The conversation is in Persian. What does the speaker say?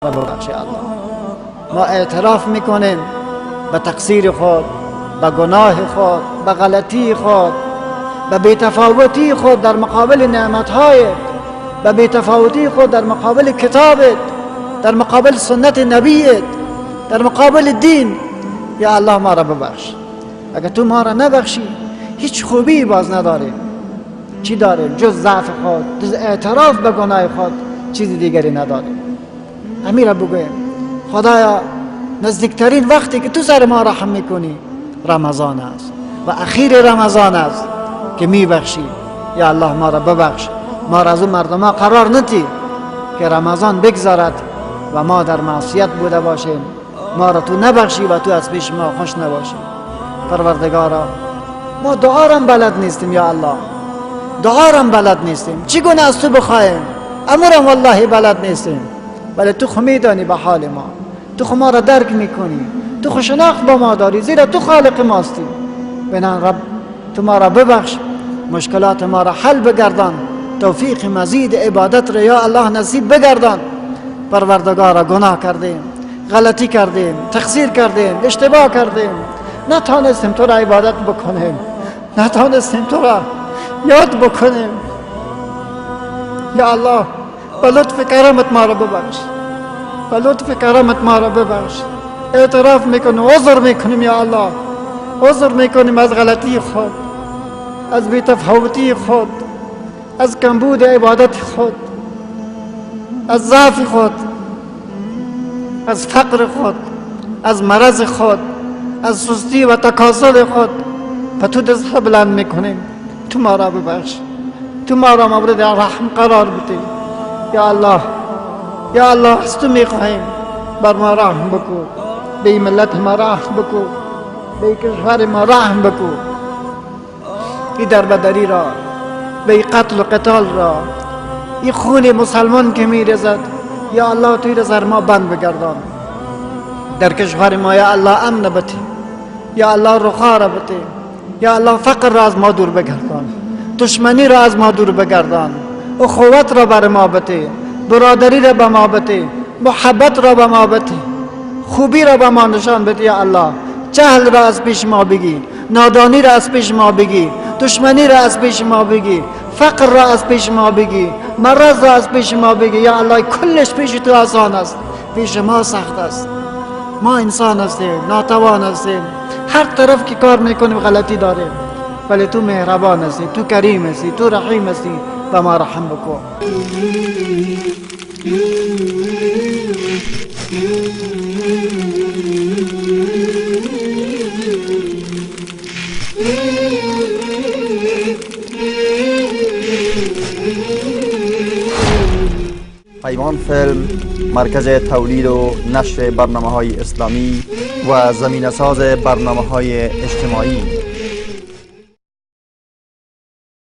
ببخش الله. ما اعتراف میکنیم به تقصیر خود، به گناه خود، به غلطی خود، به بی‌تفاوتی خود در مقابل نعمت‌های، به بی‌تفاوتی خود در مقابل کتابت، در مقابل سنت نبیت، در مقابل دین. یا الله ما را ببخش. اگر تو ما را نبخشی هیچ خوبی باز نداریم. چی داریم؟ جز ضعف خود، جز اعتراف به گناه خود چیز دیگری نداریم. امیر بگویم خدایا نزدیکترین وقتی که تو سر ما رحم میکنی رمضان است و اخیر رمضان است که میبخشی. یا الله ما را ببخش. ما را از اون مردم ها قرار ندی که رمضان بگذارد و ما در معصیت بوده باشیم، ما را تو نبخشی و تو از پیش ما خوش نباشی. پروردگارا ما دعا را بلد نیستیم، یا الله دعا را بلد نیستیم، چگونه از تو بخوایم؟ امرم والله بلد نیستیم، ولی تو خو میدانی به حال ما، تو خو ما را درک میکنی، تو خو شناخت با ما داری، زیرا تو خالق ماستی. بنان رب تو ما را ببخش، مشکلات ما را حل بگردان، توفیق مزید عبادت را یا الله نصیب بگردان. پروردگارا گناه کردیم، غلطی کردیم، تقصیر کردیم، اشتباه کردیم، نتانستیم تو را عبادت بکنیم، نتانستیم تو را یاد بکنیم. یا الله به لطف کرمت ما را ببخش، به لطف کرمت ما را ببخش. اعتراف میکنیم، عذر میکنیم یا الله، عذر میکنیم از غلطی خود، از بی‌تفاوتی خود، از کمبود عبادت خود، از ضعف خود، از فقر خود، از مرض خود، از سستی و تکاسل خود. و تو دست بلند میکنیم، تو ما را ببخش، تو ما را مورد رحم قرار بده. یا الله، یا الله از تو میخواهیم بر ما رحم بکو، به ملت ما رحم بکو، به کشور ما رحم بکو. این دربدری را، به قتل و قتال را، این خون مسلمان که میرزد، یا الله توی را سر ما بند بگردان. در کشور ما یا الله امن بده، یا الله رخا را بده، یا الله فقر را از ما دور بگردان، دشمنی را از ما دور بگردان، اخوت را بر ما بده، برادری را به ما بده، محبت را به ما بده، خوبی را به ما نشان بده. یا الله جهل را از پیش ما بگی، نادانی را از پیش ما بگی، دشمنی را از پیش ما بگی، فقر را از پیش ما بگی، مرض را از پیش ما بگی. یا الله کلش پیش تو آسان است، پیش ما سخت است. ما انسان هستیم، ناتوان هستیم، هر طرف که کار میکنیم غلطی داریم، ولی تو مهربان هستی، تو کریم هستی، تو رحیم هستی، به ما رحم بکن. پیمان فیلم مرکز تولید و نشر برنامه های اسلامی و زمینه ساز برنامه های اجتماعی.